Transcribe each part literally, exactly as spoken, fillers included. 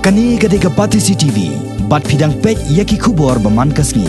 Kane ka dei ka Batesi T V, bad phi dang peit ïa ki khubor ba man ka sngi.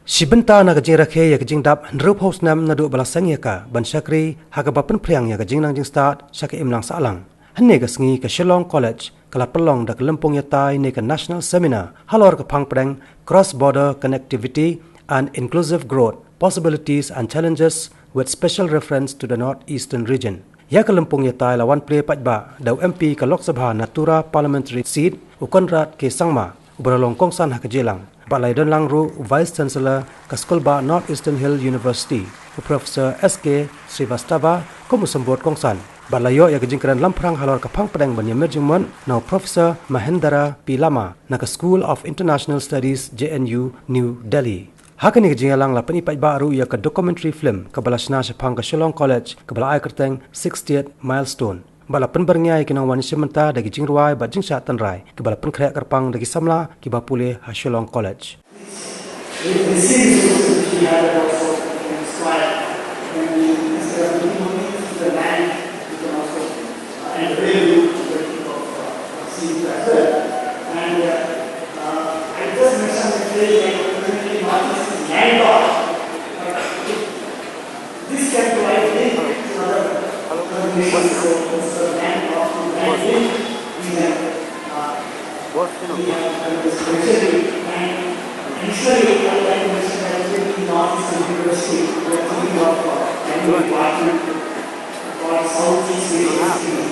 Shi bynta na ka jingrakhe ïa ka jingdap hynriewphew snem naduh ba la seng ïa ka ban shakri, ha kaba pynphriang ïa ka jingnang jingstad sha ka imlang sahlang. Hynne ka sngi ka Shillong College ka la pynlong da ka lympung ïatai ne ka National Seminar halor ka phang pdeng Cross Border Connectivity and Inclusive Growth, Possibilities and Challenges, with special reference to the North Eastern region. Ïa ka lympung ïatai la wan plie paidbah da u M P ka Lok Sabha na Tura Parliamentary Seat, u Conrad K Sangma, uba la long kongsan ha ka jingïalang. Bad la ïadonlang ruh u Vice Chancellor ka Skulbah North Eastern Hill University, u Professor S K Srivastava, kum u symbud kongsan. Bad la ïoh ïa ka jingkren lamphrang halor ka phang pdeng ban ïamir jingmut na u Professor Mahendra P Lama na ka School of International Studies, J N U, New Delhi. Ha kane ka jingïalang la pyni paidbah ruh ïa ka documentary film kaba la shna shaphang ka Shillong College kaba la ai kyrteng sixtieth Milestone. Bad la pynbyrngia ïa ki nongwan ïashim bynta da ki jingrwai bad jingshah tynrai kiba la pynkhreh kyrpang da ki samla kiba pule ha Shillong College. This can provide link to other conditions. So, instead of land cost to land link, we have, uh, we have, uh, this potential and additionally, I would like to mention that the Northeastern University, we are thinking of, uh, having a department called Southeast Asian History.